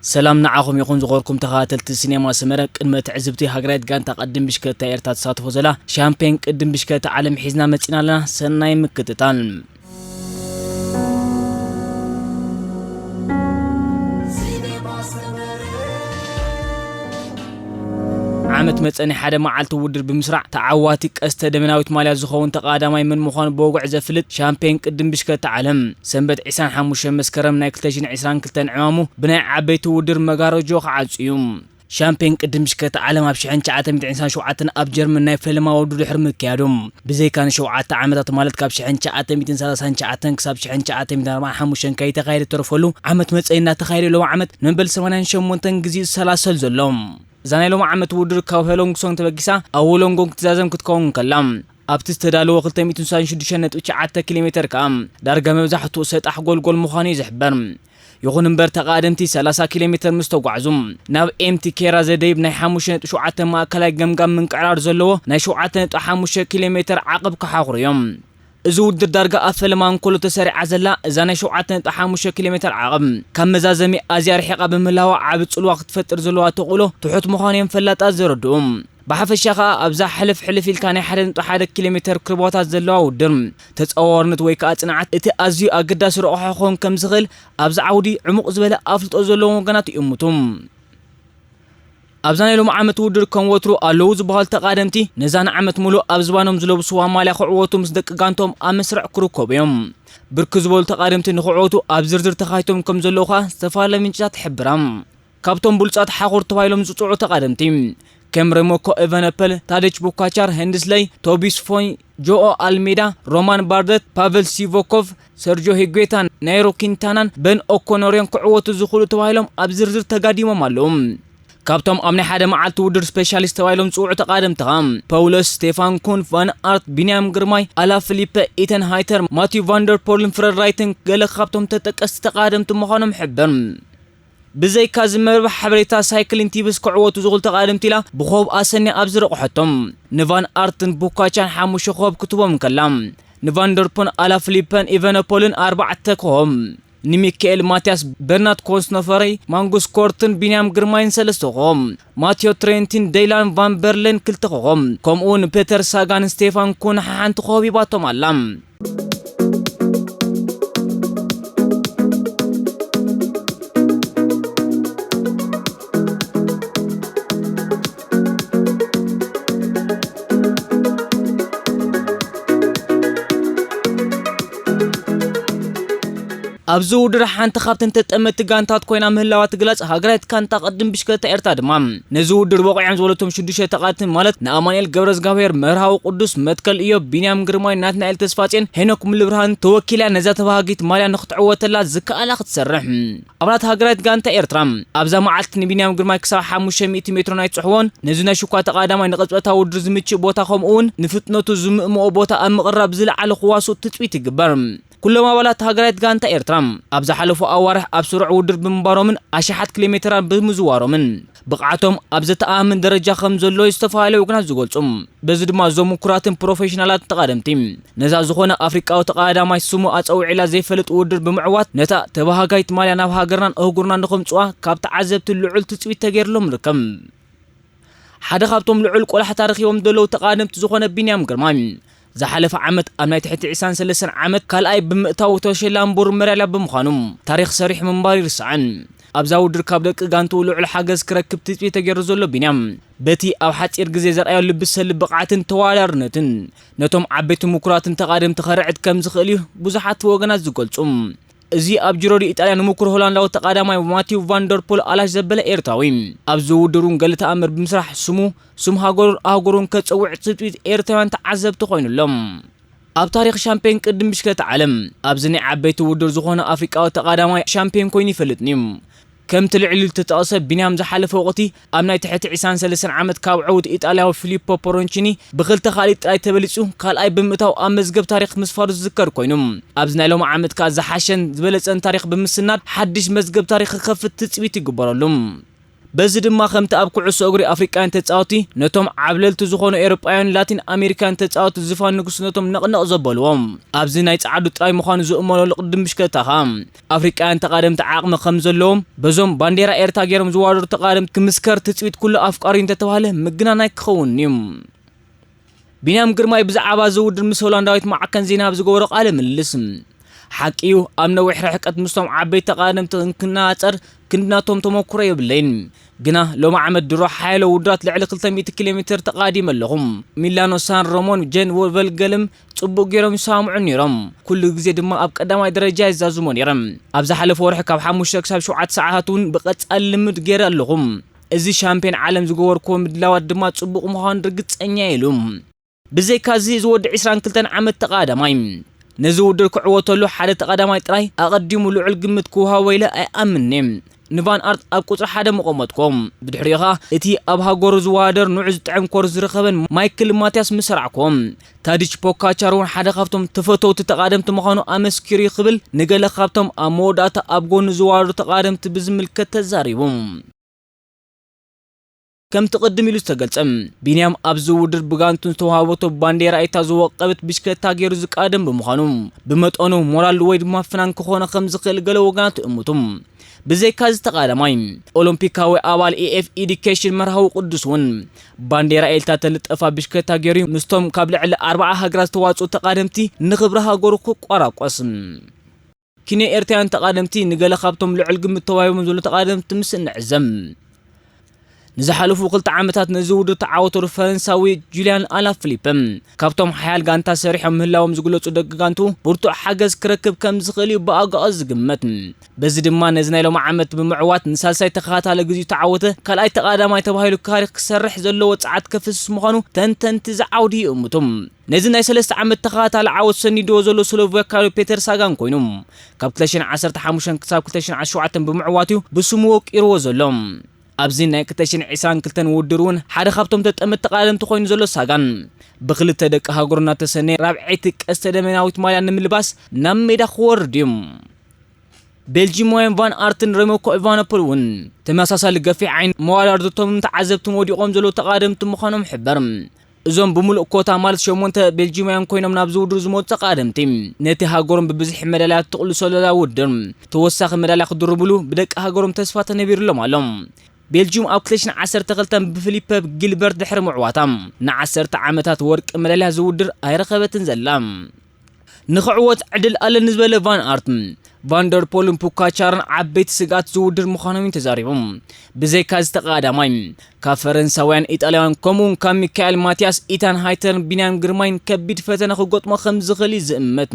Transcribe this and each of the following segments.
ሰላም ንዓኹም ይኹን ዝኾርኩም ተኸታተልቲ ሲኔማ ሰመረ። ቅድመ ትዕዝብቲ ሃገራዊት ጋንታ ቅድም ብሽክለታ ኤርትራ ተሳትፎ ዘላ ሻምፒዮን ቅድም ብሽክለታ ዓለም ሒዝና መጺና ኣለና። ሰናይ ምክትታል። ዓመት መጸ ናይ ሓደ መዓልቲ ውድድር ብምስራዕ ተዓዋቲ ቀስተ ደመናዊት ማልያ ዝኸውን ተቐዳማይ መን ምዃኑ ብወግዒ ዘፍልጥ ሻምፒዮን ቅድም ብሽክለታ ዓለም ሰንበት ዕስራን ሓሙሽተን መስከረም ናይ ክልተ ሽሕን ዕስራን ክልተን ዕማሙ ብናይ ዓበይቲ ውድድር መጋረጆ ክዓጹ እዩ። ሻምፒዮን ቅድም ብሽክለታ ዓለም ኣብ ሽሕን ትሽዓተ ሚእትን ዕስራን ሸውዓተን ኣብ ጀርመን ናይ ፈለማ ውድድር ድሕሪ ምክያዱ ብዘይካ ንሸውዓተ ዓመታት ማለት ካብ ሽሕን ትሽዓተ ሚእትን ሰላሳን ትሽዓተን ክሳብ ሽሕን ትሽዓተ ሚእትን ኣርባዓን ሓሙሽተን ከይተኻየደ ተረፈሉ ዓመት መጸ እናተኻየደ ሎሚ ዓመት ንመበል ሰማንያን ሸሞንተን ግዜ ዝሰላሰል ዘሎ። እዛ ናይ ሎሚ ዓመት ውድድር ካብ ሄሎንግሶን ተበጊሳ ኣብ ወሎንጎንግ ክትዛዘም ክትከውን ከላ ኣብቲ ዝተዳለወ ክልተ ሚእትን ስሳን ሽዱሽተን ነጥቢ ትሽዓተ ኪሎ ሜተር ከኣ ዳርጋ መብዛሕትኡ ሰጣሕ ጎልጎል ምዃኑ እዩ ዝሕበር። ይኹን እምበር ተቓደምቲ ሰላሳ ኪሎ ሜተር ምስ ተጓዕዙ ናብ ኤምቲ ኬራ ዘደይብ ናይ ሓሙሽተ ነጥቢ ሸውዓተ ማእከላይ ገምጋም ምንቅዕራር ዘለዎ ናይ ሸውዓተ ነጥቢ ሓሙሽተ ኪሎ ሜተር ዓቐብ ክሓኹሩ እዮም። እዚ ውድድር ዳርጋ ኣብ ፈለማ እንኮሎ ተሰሪዓ ዘላ እዛ ናይ ሸውዓተ ነጥቢ ሓሙሽተ ኪሎ ሜተር ዓቐብ ካብ መዛዘሚ ኣዝያ ርሒቓ ብምህላዋ ዓቢ ጽልዋ ክትፈጥር ዘለዋ ተኽእሎ ትሑት ምዃኑ እዮም ፈላጣት ዘረድኡ። ብሓፈሻ ከኣ ኣብዛ ሕልፍ ሕልፍ ኢልካ ናይ ሓደ ነጥቢ ሓደ ኪሎ ሜተር ክርባታት ዘለዋ ውድድር ተጻዋርነት ወይ ከኣ ጽንዓት እቲ ኣዝዩ ኣገዳሲ ረቑሖ ክኸውን ከም ዝኽእል ኣብዚ ዓውዲ ዕሙቕ ዝበለ ኣፍልጦ ዘለዎም ወገናት ይእምቱ። ኣብዛ ናይ ሎሚ ዓመት ውድድር ከም ወትሩ ኣለዉ ዝበሃሉ ተቓደምቲ ነዛ ንዓመት ሙሉእ ኣብ ዝባኖም ዝለብስዋ ማልያ ክዕወቱ ምስ ደቂ ጋንቶም ኣብ መስርዕ ክርከቡ እዮም። ብርክት ዝበሉ ተቓደምቲ ንክዕወቱ ኣብ ዝርዝር ተኻቲቶም ከም ዘለዉ ከኣ ዝተፈላለዩ ምንጭታት ይሕብራ። ካብቶም ብሉጻት ሓኹር ተባሂሎም ዝጽውዑ ተቓደምቲ ከም ረሞኮ ኤቨነፐል፣ ታደች ቡካቻር፣ ሄንድስለይ፣ ቶቢስ ፎይ፣ ጆኦ ኣልሜዳ፣ ሮማን ባርደት፣ ፓቨል ሲቮኮቭ፣ ሰርጆ ሂጉዌታ፣ ናይሮ ኪንታናን በን ኦኮኖሪዮን ክዕወቱ ዝኽእሉ ተባሂሎም ኣብ ዝርዝር ተጋዲሞም ኣለዉ። ካብቶም ኣብ ናይ ሓደ መዓልቲ ውድድር ስፔሻሊስት ተባሂሎም ዝጽውዑ ተቓደምቲ ኸኣ ፓውለስ ስቴፋን ኩን፣ ቫን ኣርት፣ ቢንያም ግርማይ፣ ኣላ ፍሊፐ፣ ኢተን ሃይተር፣ ማቲዩ ቫንደርፖልን ፍረድ ራይትን ገለ ካብቶም ተጠቀስቲ ተቓደምቲ ምዃኖም ይሕበር። ብዘይካ እዚ መርበብ ሓበሬታ ሳይክሊን ቲፕስ ክዕወቱ ዝኽእሉ ተቓደምቲ ኢላ ብኾብ ኣሰንያ ኣብ ዝረቑሐቶም ንቫን ኣርትን ቡካቻን ሓሙሽተ ኮብ ክትቦም እንከላ ንቫንደርፖን ኣላ ፍሊፐን ኢቨነፖልን ኣርባዕተ ኮብ ንሚካኤል ማቲያስ በርናት ኮንስኖፈረይ ማንጉስ ኮርትን ቢንያም ግርማይን ሰለስተ ኮብ ማቲዮ ትሬንቲን ደይላን ቫን በርለን ክልተ ኮብ ከምኡ እውን ፔተር ሳጋን ስቴፋን ኩን ሓንቲ ኮብ ሂባቶም ኣላ። ኣብዚ ውድድር ሓንቲ ካብተን ተጠመቲ ጋንታት ኮይና ምህላዋ ትግለጽ። ሃገራዊት ጋንታ ቅድም ብሽክለታ ኤርትራ ድማ ነዚ ውድድር በቑዖም ዝበለቶም ሽዱሽተ ተቓደምቲ ማለት ንኣማኑኤል ገብረዝጋብሄር፣ መርሃዊ ቅዱስ፣ መትከል እዮብ፣ ቢንያም ግርማይ፣ ናትናኤል ተስፋጼን ሄኖክ ምልብርሃን ተወኪላ ነዛ ተባሃጊት ማልያ ንክትዕወተላ ዝከኣላ ክትሰርሕ። ኣባላት ሃገራዊት ጋንታ ኤርትራ ኣብዛ መዓልቲ ንቢንያም ግርማይ ክሳብ ሓሙሽተ ሚእቲ ሜትሮ ናይ ጽሕዎን ነዚ ናይ ሽኳ ተቓዳማይ ንቕጽበታዊ ውድድር ዝምችእ ቦታ ከምኡ እውን ንፍጥነቱ ዝምእምኦ ቦታ ኣብ ምቕራብ ዝለዓለ ክዋስኡ ትጽቢት ይግበር። ኩሎም ኣባላት ሃገራዊት ጋንታ ኤርትራ ኣብ ዝሓለፉ ኣዋርሕ ኣብ ስሩዕ ውድድር ብምንባሮምን ኣሽሓት ኪሎ ሜተራት ብምዝዋሮምን ብቕዓቶም ኣብ ዘተኣማምን ደረጃ ከም ዘሎ ዝተፈላለዩ ወገናት ዝገልጹ። በዚ ድማ እዞም ምኩራትን ፕሮፌሽናላት ተቓደምቲ ነዛ ዝኾነ ኣፍሪቃዊ ተቓዳማይ ስሙ ኣጸዊዕላ ዘይፈልጥ ውድድር ብምዕዋት ነታ ተባሃጋይት ማልያ ናብ ሃገርናን ኣህጉርናን ንኸምጽዋ ካብ ተዓዘብቲ ልዑል ትጽቢት ተገይርሎም ይርከብ። ሓደ ካብቶም ልዑል ቆላሕታ ረኺቦም ዘለዉ ተቓደምቲ ዝኾነ ቢንያም ግርማይ ዝሓለፈ ዓመት ኣብ ናይ ትሕቲ ዕስራን ሰለስተን ዓመት ካልኣይ ብምእታው ተሸላሚ ብሩር መዳልያ ብምዃኑ ታሪኽ ሰሪሑ ምንባሩ ይርስዓን። ኣብዛ ውድድር ካብ ደቂ ጋንትኡ ልዑል ሓገዝ ክረክብ ትጽቢት ተገይሩ ዘሎ ቢንያም በቲ ኣብ ሓጺር ግዜ ዘርኣዮ ልቢ ዝሰልብ ብቕዓትን ተወዳዳርነትን ነቶም ዓበይቲ ምኩራትን ተቓደምቲ ከርዕድ ከም ዝኽእል እዩ ብዙሓት ወገናት ዝገልጹ። እዚ ኣብ ጂሮ ዲ ኢጣልያ ንምኩር ሆላንዳዊ ተቓዳማይ ማቲው ቫንደርፖል ኣላሽ ዘበለ ኤርትራዊ ኣብዚ ውድድር እውን ገለ ተኣምር ብምስራሕ ስሙ ስም ሃገሩን ኣህጉሩን ከጸውዕ ትጽቢት ኤርትራውያን ተዓዘብቲ ኮይኑ ኣሎ። ኣብ ታሪኽ ሻምፒዮን ቅድም ብሽክለታ ዓለም ኣብዚ ናይ ዓበይቲ ውድድር ዝኾነ ኣፍሪቃዊ ተቓዳማይ ሻምፒዮን ኮይኑ ይፈልጥን እዩ። ከምቲ ልዕሊሉ ዝተጠቕሰ ቢንያም ዝሓለፈ ወቕቲ ኣብ ናይ ትሕቲ ዕስራን ሰለስተን ዓመት ካብ ዕዉት ኢጣልያዊ ፊሊፖ ፖሮንቺኒ ብኽልተ ካልኢት ጥራይ ተበሊጹ ካልኣይ ብምእታው ኣብ መዝገብ ታሪኽ ምስፋሩ ዝዝከር ኮይኑ ኣብዚ ናይ ሎሚ ዓመት ከኣ ዝሓሸን ዝበለጸን ታሪኽ ብምስናድ ሓድሽ መዝገብ ታሪኽ ክኸፍት ትጽቢት ይግበረሉ። በዚ ድማ ከምቲ ኣብ ኩዕሶ እግሪ ኣፍሪቃውያን ተጻወቲ ነቶም ዓብለልቲ ዝኾኑ ኤውሮጳውያን ላቲን ኣሜሪካውያን ተጻወቲ ዝፋን ንጉስነቶም ነቕነቕ ዘበልዎም፣ ኣብዚ ናይ ጸዓዱ ጥራይ ምዃኑ ዝእመነሉ ቅድም ብሽክለታ ኸኣ ኣፍሪቃውያን ተቓደምቲ ዓቕሚ ከም ዘለዎም በዞም ባንዴራ ኤርትራ ገይሮም ዝዋደሩ ተቓደምቲ ክምስከር ትጽቢት ኩሉ ኣፍቃሪ እንተተባህለ ምግናን ኣይክኸውን'ዩ። ቢንያም ግርማይ ብዛዕባ እዚ ውድድር ምስ ሆላንዳዊት ማዕከን ዜና ኣብ ዝገበሮ ቃለ ምልልስ፣ ሓቂ እዩ፣ ኣብ ነዊሕ ርሕቀት ምስቶም ዓበይቲ ተቓደምቲ እንክነጻጸር ክንዲ ናቶም ተመኩሮ የብለይን። ግና ሎሚ ዓመት ድሮ ሓያሎ ውድድራት ልዕሊ ክልተ ሚእቲ ኪሎ ሜትር ተቓዲመ ኣለኹ። ሚላኖ ሳን ረሞን ጀን ቨልገልም ጽቡቕ ገይሮም ይሰማምዑ ነይሮም። ኩሉ ግዜ ድማ ኣብ ቀዳማይ ደረጃ ይዛዝሞ ነይረ። ኣብ ዝሓለፈ ወርሒ ካብ ሓሙሽተ ክሳብ ሸውዓተ ሰዓታት እውን ብቐጻሊ ልምድ ገይረ ኣለኹ። እዚ ሻምፒዮን ዓለም ዝገበርክዎ ምድላዋት ድማ ጽቡቕ ምዃኑ ርግጸኛ እየ ኢሉ። ብዘይካዚ እዚ ወዲ ዕስራን ክልተን ዓመት ተቓዳማይ ነዚ ውድድር ክዕወተሉ ሓደ ተቓዳማይ ጥራይ ኣቐዲሙ ልዑል ግምት ክወሃቦ ኢለ ኣይኣምንን እየ። ንቫን ኣርት ኣብ ቁጽሪ ሓደ ምቐመጥኮ። ብድሕሪኡ ኸኣ እቲ ኣብ ሃገሩ ዝወዳደር ንዑ ዝጥዕም ኮርስ ዝረኸበን ማይክል ማትያስ ምስ ሰርዓኮ። ታዲች ፖካቻር እውን ሓደ ካብቶም ተፈተውቲ ተቓደምቲ ምዃኑ ኣመስኪሩ እዩ ክብል ንገለ ካብቶም ኣብ መወዳእታ ኣብ ጎኑ ዝወዳደሩ ተቓደምቲ ብዝምልከት ተዛሪቡ። ከምቲ ቅድም ኢሉ ዝተገልጸ፣ ቢንያም ኣብዚ ውድድር ብጋንቱ ዝተዋህበቶ ባንዴራ እታ ዝወቀበት ብሽክለታ ገይሩ ዝቃደም ብምዃኑ፣ ብመጠኑ ሞራል ወይ ድማ ፍናን ክኾኖ ከም ዝኽእል ገለ ወገናት ይእምቱ። ብዘይካዚ ተቓዳማይ፣ ኦሎምፒካዊ ኣባል ኤ ኤፍ ኤዱኬሽን መርሃዊ ቅዱስ እውን፣ ባንዴራ ኤልታ ተልጠፋ ብሽክለታ ገይሩ ምስቶም ካብ ልዕሊ ኣርብዓ ሃገራት ዝተዋጽኡ ተቓደምቲ ንኽብሪ ሃገሩ ክቋራቆስ። ኪኖ ኤርትራውያን ተቓደምቲ ንገለ ካብቶም ልዑል ግምት ተዋሂቦም ዘለዉ ተቓደምቲ ምስ እንዕዘም፣ ንዝሓለፉ ክልተ ዓመታት ነዚ ውድድር ተዓወተሉ ፈረንሳዊ ጁልያን ኣላፍሊፐ ካብቶም ሓያል ጋንታ ሰሪሖም ምህላዎም ዝግለጹ ደቂ ጋንቱ ብርቱዕ ሓገዝ ክረክብ ከም ዝኽእል እዩ ብኣጋኡ ዝግመት። በዚ ድማ ነዚ ናይ ሎሚ ዓመት ብምዕዋት ንሳልሳይ ተኸታታሊ ግዜኡ ተዓወተ ካልኣይ ተቓዳማይ ተባሂሉ ታሪኽ ክሰርሕ ዘለዎ ጸዓት ከፍስስ ምዃኑ ተንተንቲ ዝዓውዲ ይእምቱ። ነዚ ናይ ሰለስተ ዓመት ተኸታታሊ ዓወት ሰኒድዎ ዘሎ ስሎቫክያዊ ፔተር ሳጋን ኮይኑ፣ ካብ ክልተ ሽሕን ዓሰርተ ሓሙሽተን ክሳብ ክልተ ሽሕን ዓሰርተ ሸውዓተን ብምዕዋት እዩ ብስሙ ወቂርዎ ዘሎ። ኣብዚ ናይ ክልተ ሽሕን ዕስራን ክልተን ውድድር እውን ሓደ ካብቶም ተጠመቲ ተቓደምቲ ኮይኑ ዘሎ ሳጋን፣ ብክልተ ደቂ ሃገሩ እናተሰነየ ራብዐይቲ ቀስተ ደመናዊት ማልያ ንምልባስ ናብ ሜዳ ክወርድ እዩ። ቤልጂማውያን ቫን ኣርትን ረሞኮ ኢቫኖፖል እውን ተመሳሳሊ ገፊሕ ዓይኒ መዋዳድርቶምን ተዓዘብትን ወዲቖም ዘለዉ ተቓደምቲ ምዃኖም ይሕበር። እዞም ብምሉእ ኮታ ማለት ሸሞንተ ቤልጂማውያን ኮይኖም ናብዚ ውድድር ዝመጹ ተቓደምቲ፣ ነቲ ሃገሮም ብብዝሒ መዳልያ ትቕልሰለላ ውድድር፣ ተወሳኺ መዳልያ ክድርብሉ ብደቂ ሃገሮም ተስፋ ተነቢርሎም ኣሎ። ቤልጂዩም ኣብ ክልተ ሽሕን ዓሰርተ ክልተን ብፊሊፐ ጊልበርት ድሕሪ ምዕዋታ፣ ንዓሰርተ ዓመታት ወርቂ መዳልያ ዝውድር ኣይረኸበትን ዘላ። ንኽዕወት ዕድል ኣለኒ ዝበለ ቫን ኣርት፣ ቫንደርፖልን ፑካቻርን ዓበይቲ ስግኣት ዝውድር ምዃኖም እዩ ተዛሪቡ። ብዘይካዚ ተቓዳማይ፣ ካብ ፈረንሳውያን፣ ኢጣልያውያን፣ ከምኡውን ካብ ሚካኤል ማቲያስ፣ ኢታን ሃይተርን ቢንያም ግርማይን ከቢድ ፈተነ ክገጥሞ ከም ዝኽእል እዩ ዝእመት።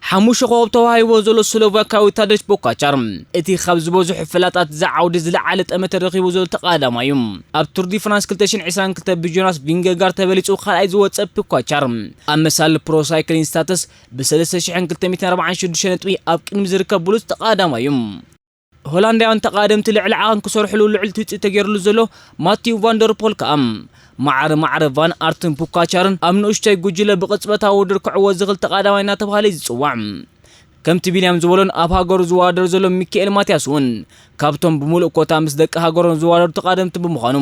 ሓሙሽተ ኮኸብ ተዋሂቦ ዘሎ ስሎቫካዊ ታደሽ ፖካቻር፣ እቲ ካብ ዝበዝሑ ፍላጣት እዚ ዓውዲ ዝለዓለ ጠመተ ረኺቡ ዘሎ ተቓዳማይ እዩ። ኣብ ቱር ዲ ፍራንስ ክልተ ሽሕን ዕስራን ክልተን ብጆናስ ቪንገጋር ተበሊጹ ካልኣይ ዝወጸ ፖካቻር፣ ኣብ መሳሊ ፕሮ ሳይክሊን ስታተስ ብሰለስተ ሽሕን ክልተ ሚእትን ኣርባዓን ሽዱሽተ ነጥቢ ኣብ ቅድሚ ዝርከብ ብሉጽ ተቓዳማይ እዩ። ሆላንዳውያን ተቓደምቲ ልዕሊ ዓቐን ክሰርሕሉ ልዑል ትጽቢት ተገይሩሉ ዘሎ ማቲው ቫንደርፖል ከኣ፣ ማዕረ ማዕረ ቫን ኣርትን ፑካቻርን ኣብ ንእሽቶይ ጉጅለ ብቕጽበታዊ ውድድር ክዕወት ዝኽእል ተቓዳማይ እናተባህለ እዩ ዝጽዋዕ። ከምቲ ቢንያም ዝበሎን ኣብ ሃገሩ ዝወዳደር ዘሎ ሚካኤል ማትያስ እውን፣ ካብቶም ብምሉእ ኮታ ምስ ደቂ ሃገሮም ዝወዳደሩ ተቓደምቲ ብምዃኑ፣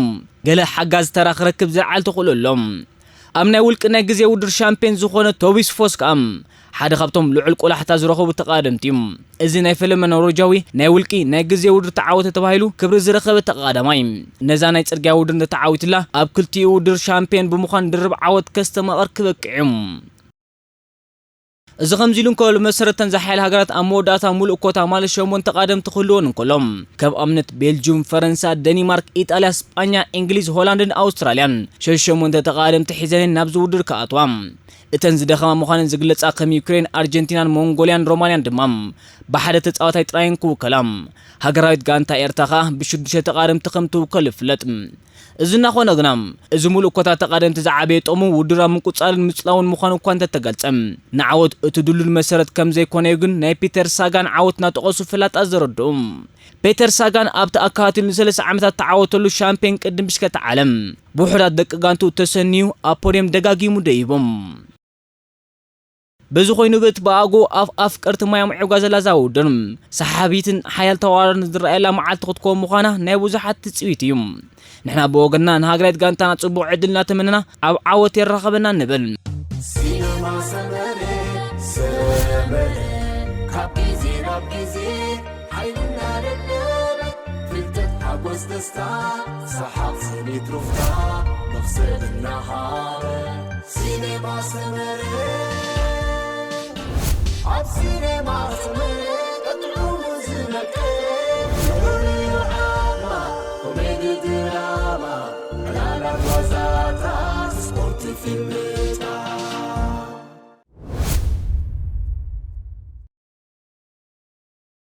ገለ ሓጋዚ ተራ ክረክብ ዝለዓለ ተኽእሎ ኣሎ። ኣብ ናይ ውልቂ ናይ ግዜ ውድድር ሻምፒዮን ዝኾነ ቶቢስ ፎስ ከኣ፣ ሓደ ካብቶም ልዑል ቆላሕታ ዝረኸቡ ተቓደምቲ እዩ። እዚ ናይ ፈለመ ኖርወጃዊ ናይ ውልቂ ናይ ግዜ ውድድር ተዓወተ ተባሂሉ ክብሪ ዝረኸበ ተቓዳማይ፣ ነዛ ናይ ጽርግያ ውድድር እንተተዓዊቱላ፣ ኣብ ክልቲኡ ውድድር ሻምፒዮን ብምዃን ድርብ ዓወት ከስተማቕር ክበቅዕ እዩ። እዚ ከምዚ ኢሉ እንከሎ፣ ብመሰረተን ዝሓያል ሃገራት ኣብ መወዳእታ ምሉእ ኮታ ማለት ሸሞንተ ተቓደምቲ ክህልወን እንከሎ፣ ከም ኣብነት ቤልጅዩም፣ ፈረንሳ፣ ደኒማርክ፣ ኢጣልያ፣ ስጳኛ፣ እንግሊዝ፣ ሆላንድን ኣውስትራልያን ሸሸሞንተ ተቓደምቲ ሒዘን ናብዚ ውድድር ክኣትዋ። እተን ዝደኸማ ምዃነን ዝግለጻ ከም ዩክሬን፣ ኣርጀንቲናን ሞንጎልያን ሮማንያን ድማ ብሓደ ተጻዋታይ ጥራየን ክውከላ። ሃገራዊት ጋንታ ኤርትራ ከኣ ብሽዱሽተ ተቓደምቲ ከም ትውከል ይፍለጥ። እዚ እናኾነ ግና፣ እዚ ምሉእ ኮታ ተቓደምቲ ዝዓበየ ጥቕሙ ውድድር ኣብ ምቁጻልን ምጽላውን ምዃኑ እኳ እንተተገልጸ፣ ንዓወት እቲ ድሉል መሰረት ከም ዘይኮነ'ዩ ግን ናይ ፒተር ሳጋን ዓወት እናጠቐሱ ፍላጣት ዘረድኡ። ፔተር ሳጋን ኣብቲ ኣካታቲሉ ንሰለስተ ዓመታት ተዓወተሉ ሻምፒዮን ቅድም ብሽክለታ ዓለም፣ ብውሑዳት ደቂ ጋንቱ ተሰንዩ ኣብ ፖድየም ደጋጊሙ ደይቡ። በዚ ኮይኑ ብእቲ ብኣጎ ኣፍ ኣፍቀርቲ ማያ ምዕጓ ዘላ እዛ ውድድር ሰሓቢትን ሓያል ተዋራርን ዝረኣየላ መዓልቲ ክትከውን ምዃና ናይ ብዙሓት ትጽቢት እዩ። ንሕና ብወገንና ንሃገራዊት ጋንታና ጽቡቕ ዕድል እናተመነና ኣብ ዓወት የራኸበና ንብል። ሲነማ ሰመረ ሰመረ ካብ ግዜ ናብ ግዜ ሓይሊ እናደለበ ፍልጠት ሓጎስ ደስታ ሰሓቕ ስኒት ሩፍታ መኽሰብ እናሃበ ሲነማ ሰመረ ኣብ ሲነማ ሰመረ ቀጥዑ ዝነቀ ፍሉይ ዓማ ኮሜዲ ድራማ ዕላላት ዋዛታት ስፖርት ፊልም